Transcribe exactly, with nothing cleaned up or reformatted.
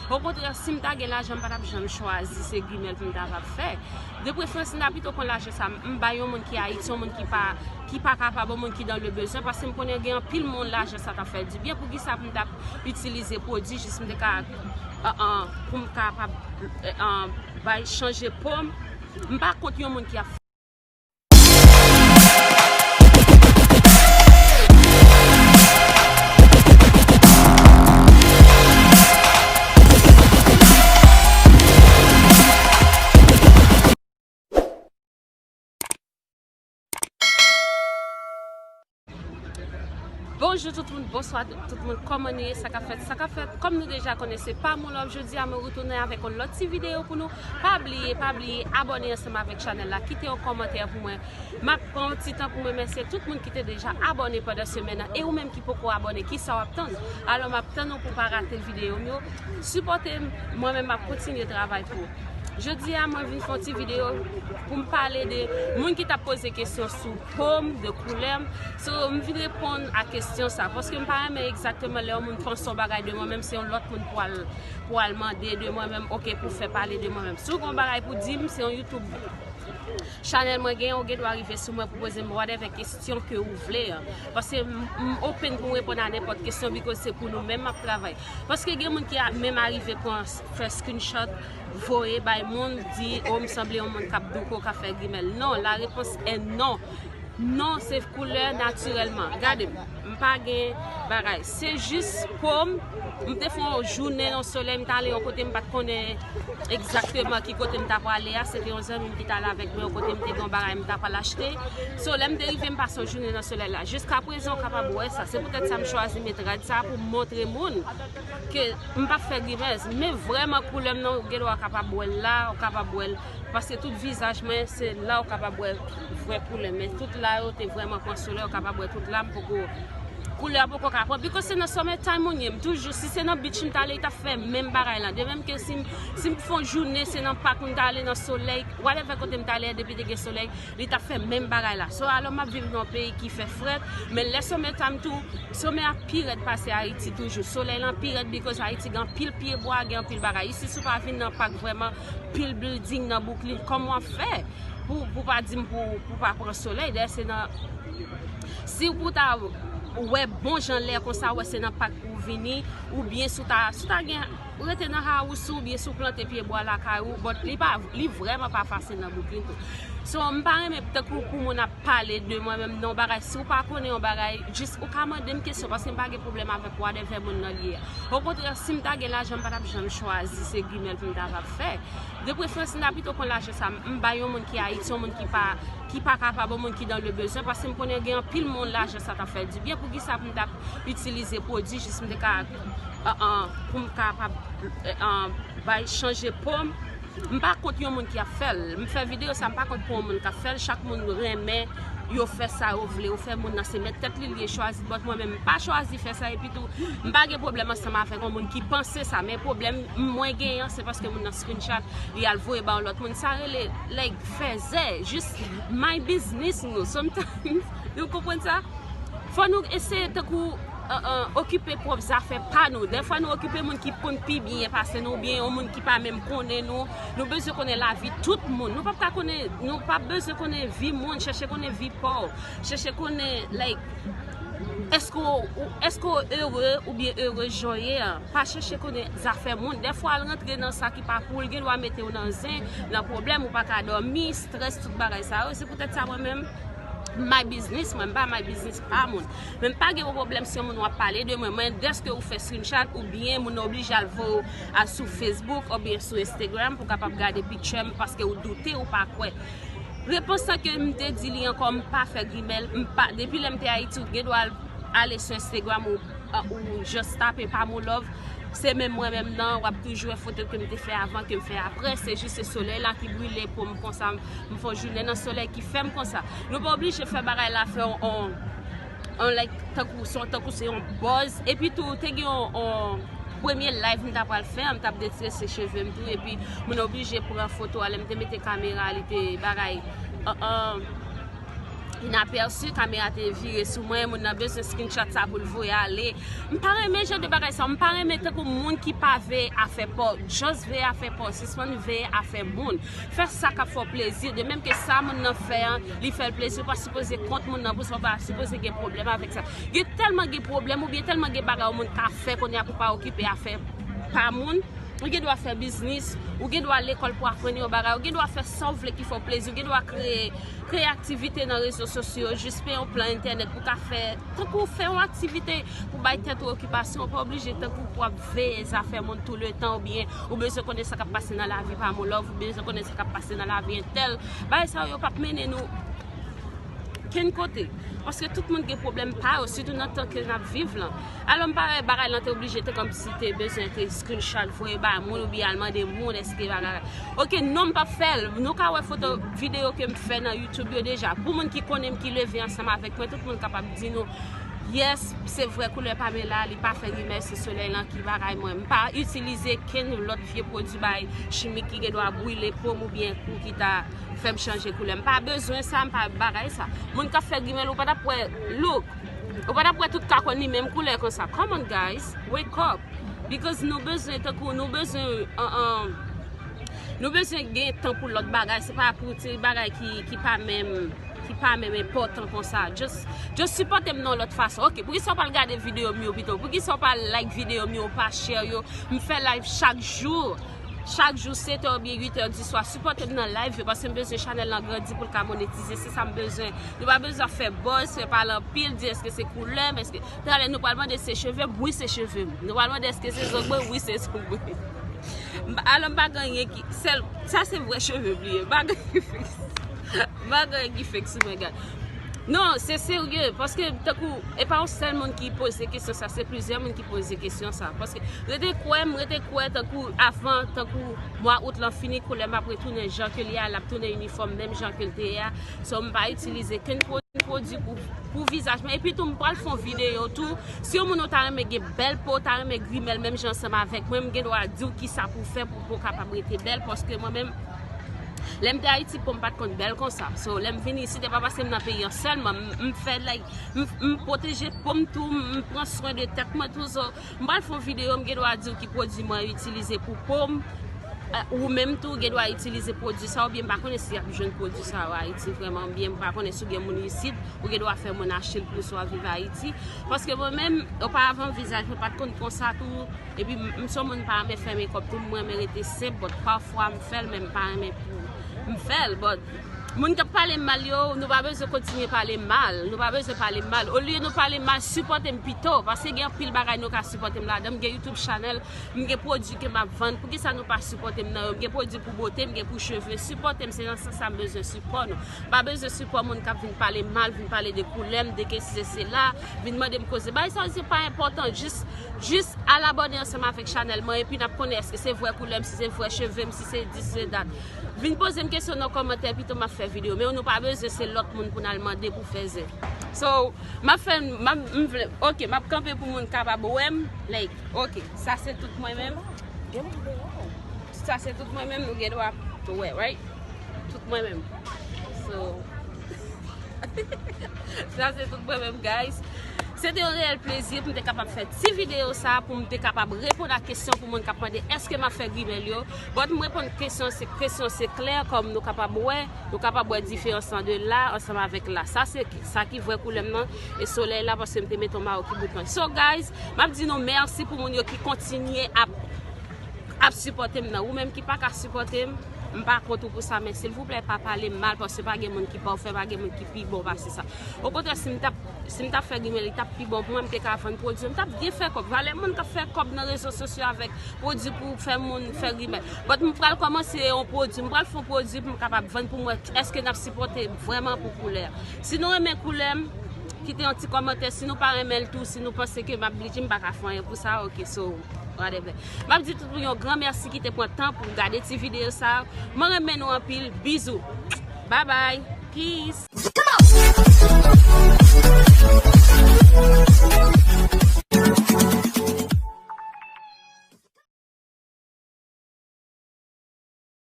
Okontrè, si m ta gen lajan, m pa t ap janm chwazi se grimèl pou m ta ap fè. De preferans, m ta pito pran lajan sa m bay yon moun ki Ayiti, yon moun ki pa, ki pa kapab, yon moun ki dans le besoin, paske m konnen gen anpil moun lajan sa t ap fè dibyen. Poukisa pou m ta ap itilize pwodui jis m te ka, an, an, pou m kapab, an, bay chanje po m? M pa kont yon moun ki ap Bonjou tout moun, bonswa tout moun, kòman nou ye, sa k ap fèt, sa k ap fèt? Kòm nou deja konnen, se Pamou Love. Jodi a mwen retounen avèk yon lòt ti videyo pou nou. Pa bliye, pa bliye abòne ansanm avèk chanèl la, kite yon kòmantè pou mwen. M ap pran yon ti tan pou m remèsye tout moun ki te deja abòne pandan semèn nan, e ou menm ki poko abòne, kisa w ap tann? Alò, m ap tann ou pou w pa rate videyo m yo. Sipòte m, mwen menm m ap kontinye travay pou ou. Jodi a, mwen vin fè yon ti videyo pou m pale de moun ki t ap poze kesyon sou po m, de koulè m. So, m vin reponn a kesyon sa, paske m pa renmen egzakteman lè yon moun panse yon bagay de mwen menm, se yon lòt moun pou al, pou al mande de mwen menm, oke, pou fè pale de mwen menm. Si w gen yon bagay pou di m, se yon YouTube chanèl mwen gen, ou gen dwa rive sou mwen pou poze m whatever kesyon ke ou vle an. Paske m, m open pou m reponn a nenpòt kesyon, because se pou nou menm m ap travay. Paske gen moun ki a, menm arive pran, fè screenshot, voye bay moun, di, o, m sanble yon moun k ap douko, k ap fè grimèl. Non, la réponse est non. Non, se koulè natirèlman. Gade m, m pa gen bagay. Se jis po m, m te fè yon jounen nan solèy, m t ale yon kote m pa t konnen egzakteman ki kote m ta prale a. Se te yon zanmi m ki t ale avèk mwen yon kote m te gen yon bagay m ta pral achte. So, lè m te rive, m pase yon jounen nan solèy la. Jiskaprezan, w kapab wè sa. Se poutèt sa m chwazi met rad sa pou m montre moun ke m p ap fè grimès. Men vrèman, koulè m nan, ou gen dwa kapab wè l la, ou kapab wè l. Paske tout vizaj mwen, se la ou kapab wè vrè koulè m. Men tout la yo te vrèman pran solèy, ou kapab wè tout la, m poko, koulè a poko ka pran. Because se nan summer time moun ye, m toujou, si se nan beach m t ale, li t ap fè menm bagay la. De menm ke si m, si m fè yon jounen, se nan pak m t ale, nan solèy, whatever kote m t ale, depi te gen solèy, li t ap fè menm bagay la. So, alò m ap viv nan yon peyi ki fè frèt, men lè summer time tou, summer a pi rèd pase Ayiti toujou. Solèy lan pi rèd because Ayiti gen anpil pyebwa, gen anpil bagay. Isi, si w pa vin nan pak vrèman, pil building nan Brooklyn, kòman w ap fè pou, pou pa di m pou, pou pa pran solèy? Dayè, se nan, si w pou ta wè bon jan lè konsa, wè se nan pak pou w vini, oubyen si w ta, si w ta gen, rete nan house ou, oubyen si w plante pyebwa lakay ou, but li pa, li vrèman pa fasil nan Brooklyn tou. So, m pa renmen tankou pou moun ap pale de mwen menm nan yon bagay. Si w pa konnen yon bagay, jis ou ka mande m kesyon, paske m pa gen pwoblèm avèk whatever moun nan li ye a. Okontrè, si m ta gen lajan, m pa t ap janm chwazi se grimèl pou m ta ap fè. De preferans, m ta pito pran lajan sa m, m bay yon moun ki Ayiti, yon moun ki pa, ki pa kapab, yon moun ki dans le besoin, paske m konnen gen anpil moun lajan sa t ap fè dibyen. Poukisa pou m ta ap itilize pwodui jis m te ka, an, an, pou m kapab, an, bay chanje po m? M pa kont yon moun ki ap fè l. M fè videyo sa, m pa kont pou yon moun k ap fè l. Chak moun renmen, yo fè sa yo vle, yo fè moun nan se mèt tèt li, li chwazi. But mwen menm, m pa chwazi fè sa, epi tou, m pa gen pwoblèm ansanm avèk yon moun ki panse sa. Men pwoblèm mwen genyen an, se paske moun nan screenshot, li al voye ba yon lòt moun. Sa rele, like, fèzè. Jis mind business nou. Sometimes, nou konprann sa? Fò nou eseye tankou, an, an, okipe pwòp zafè pa nou. Dèfwa nou okipe moun ki konn pi byen pase nou, oubyen yon moun ki pa menm konnen nou. Nou bezwen konnen lavi tout moun. Nou p ap ka konnen, nou p ap bezwen konnen vi moun, chèche konnen vi pa w. Chèche konnen, like, èske w, èske w ere oubyen erez jan w ye a? Pa chèche konnen zafè moun. Dèfwa, al rantre nan sa ki pa pou w, l gen dwa mete w nan zen, nan pwoblèm, ou pa ka dòmi, strès, tout bagay sa yo. Se poutèt sa, mwen menm, my business, mwen, m pa my business pa moun. Men m pa gen yon pwoblèm si yon moun w ap pale de mwen. Mwen, dèske ou fè screenshot, oubyen moun nan oblije al voye w al sou Facebook, oubyen sou Instagram, pou w kapab gade picture m, paske ou doute, ou pa kwè. Repons sa ke m te di li ankò, m pa fè grimèl, m pa, depi lè m te Ayiti, ou gen dwa al, ale sou Instagram ou, ou just tape Pamou Love. Se menm mwen menm nan, w ap toujou wè foto ke m te fè avan, ke m fè aprè. Se jis se solèy la ki brile po m konsa, m fè yon jounen nan solèy ki fè m konsa. Nou pa oblije fè bagay la fè on, on, on, like, tankou se, tankou se yon buzz. Epi tou, te gen yon, on, premye live m ta pral fè, m t ap detrese cheve m tou, epi moun oblije pran foto a, lè m te mete kamera, li te bagay, an, an, Inapèsi, kamera te vire sou mwen, moun nan bezwen screenshot sa pou l voye ale. M pa renmen jan de bagay sa, m pa renmen tankou moun ki pa veye afè pa w, just veye afè pa w, sispann veye afè moun. Fè sa k ap fè w plezi, de menm ke sa moun nan fè an, li fè l plezi, ou pa sipoze kont moun nan pou sa, ou pa sipoze gen pwoblèm avèk sa. Gen tèlman gen pwoblèm, oubyen tèlman gen bagay yon moun ka fè kounye a pou pa okipe afè pa moun. Ou gen dwa fè biznis, ou gen dwa lekòl pou aprann yon bagay, ou gen dwa fè sa w vle ki fè w plezi, ou gen dwa kreye, kreye aktivite nan rezo sosyo yo, jis peye yon plan entènèt pou ka fè, tankou fè yon aktivite pou bay tèt ou okipasyon, ou pa oblije tankou pou ap veye zafè moun touletan, oubyen ou bezwen konnen sa k ap pase nan lavi pa moun lòv, ou bezwen konnen sa k ap pase nan lavi entèl. Bagay sa yo p ap mennen nou kenn kote. Paske tout moun gen pwoblèm pa yo, sitou nan tan ke n ap viv lan. Alò, m pa wè bagay lan te oblije te kòmsi te bezwen te screenshot, voye bay moun, oubyen al mande moun èske bagay. Oke, non, m p ap fè l. Nou ka wè foto, videyo ke m fè nan YouTube yo deja. Pou moun ki konnen m, ki leve ansanm avèk mwen, tout moun kapab di nou, yes, se vre, koulè Pamela, li pa fè rimèl, se solèy lan ki bagay mwen. M pa itilize kenn lòt vye pwodui bay chimik ki gen dwa brile po m oubyen kou ki ta fè m chanje koulè. M pa bezwen sa, m pa bagay sa. Moun k ap fè rimèl, ou pa t ap wè, look, ou pa t ap wè tout ka kò l li menm koulè konsa. Come on, guys, wake up. Because nou bezwen, tankou, nou bezwen, uh, uh, nou bezwen gen tan pou lòt bagay. Se pa pou ti bagay ki, ki pa menm, ki pa menm enpòtan konsa. Just, just sipòte m nan yon lòt fason. Oke, poukisa w pa al gade videyo m yo pito? Poukisa w pa al like videyo m yo, w pa share yo? M fè live chak jou. Chak jou, sèt è oubyen uit è di swa, sipòte m nan live yo, paske m bezwen chanèl lan grandi pou l ka monetize. Se sa m bezwen. Nou pa bezwen fè buzz, fè pale anpil, di èske se koulè m, èske talè nou pral mande se cheve m, wi, se cheve m. Nou pral mande èske se zong mwen, wi, se zong mwen. M pa, alò, m pa gen anyen ki, sèl, sa se vrè cheve m li ye. M pa gen anyen ki fake. M pa gen anyen ki fake sou mwen, gad. Non, se serye, paske tankou, e pa yon sèl moun ki poze kesyon sa, se plizyè moun ki poze kesyon sa. Paske rete kwè m, rete kwè tankou avan, tankou mwa out lan fini, koulè m ap retounen jan ke li ye a, l ap tounen inifòm menm jan ke l te ye a. So, m pa itilize kenn pwo-, pwodui pou, pou vizaj mwen. Epi tou, m pral fè yon videyo tou. Si yon moun ou ta renmen gen bèl po, ou ta renmen grimèl menm jan ansanm avèk mwen, m gen dwa di w kisa pou w fè pou po w kapab rete bèl, paske mwen menm, lè m te Ayiti, po m pa t konn bèl konsa. So, lè m vin isit, e pa paske m nan peyi an sèlman. M, m fè, like, m, m pwoteje po m tou, m, m pran swen de tèt mwen tou. So, m pral fè yon videyo, m gen dwa di w ki pwodui mwen itilize pou po m. Eh, ou menm tou, gen dwa itilize pwodui sa, oubyen m pa konnen si y ap jwenn pwodui sa yo Ayiti vrèman, oubyen m pa konnen si w gen moun isit, ou gen dwa fè moun achte l pou sa w ap viv Ayiti. Paske mwen menm, oparavan, vizaj mwen pa t konn konsa tou. Epi m, m se yon moun pa renmen fè makeup tou, m renmen rete senp, but pafwa m fè l, men m pa renmen pou m fè l, but moun k ap pale m mal yo, nou pa bezwen kontinye pale m mal, nou pa bezwen pale m mal. Olye nou pale m mal, sipòte m pito, paske gen anpil bagay nou ka sipòte m ladan. M gen YouTube channel, m gen pwodui ke m ap vann, poukisa nou pa sipòte m nan yo? M gen pwodui pou bote, m gen pou cheve, sipòte m, se nan sans sa m bezwen sipò nou. M pa bezwen sipò moun k ap vin pale m mal, vin pale de koulè m, de ke si se la, vin mande m koze. Bagay sa yo se pa enpòtan, jis, jis al abòne ansanm avèk chanèl mwen, epi n ap konnen èske se vrè koulè m, si se vrè cheve m, si se dis, se dat. Vin poze m kesyon nan kòmantè, pito m ap fè videyo. Men nou pa bezwen se lòt moun pou n al mande pou fè zen. So, m ap fè, m ap, m vle, oke, m ap kanpe pou moun kapab wè m, like, oke, sa se tout mwen menm. Sa se tout mwen menm, nou gen dwa tou wè, right? Tout mwen menm. So, sa se tout mwen menm, guys. Se te yon reyèl plezi pou m te kapab fè ti videyo sa, pou m te kapab reponn a kesyon pou moun k ap mande èske m ap fè grimèl yo. But m reponn kesyon, se kesyon se klè, kòm nou kapab wè, nou kapab wè diferans lan de la ansanm avèk la. Sa se ki, sa ki vrè koulè m nan, e solèy la, paske m te mete yon mayo ki bout mwen. So, guys, m ap di nou mèsi pou moun yo ki kontinye ap ap sipòte m nan. Ou menm ki pa ka sipòte m, m pa kont ou pou sa, men silvouplè, pa pale m mal, paske pa gen moun ki pafè, pa gen moun ki pi bon pase sa. Okontrè, si m t ap, si m t ap fè grimèl, li t ap pi bon pou mwen, m te ka vann pwodui, m t ap byen fè kòb. Valè moun k ap fè kòb nan rezo sosyo avèk pwodui pou fè moun fè grimèl. But m pral kòmanse yon pwodui, m pral fè yon pwodui pou m kapab vann pou m wè èske n ap sipòte vrèman pou koulè. Si nou renmen koulè m, kite yon ti kòmantè. Si nou pa renmen l tou, si nou panse ke m ap blije, m pa ka fè anyen pou sa, oke, so, whatever. M ap di tout moun yon gran mèsi ki te pran tan pou gade ti videyo sa. Mwen renmen nou anpil. Bizou. Bye bye. Peace. Come on.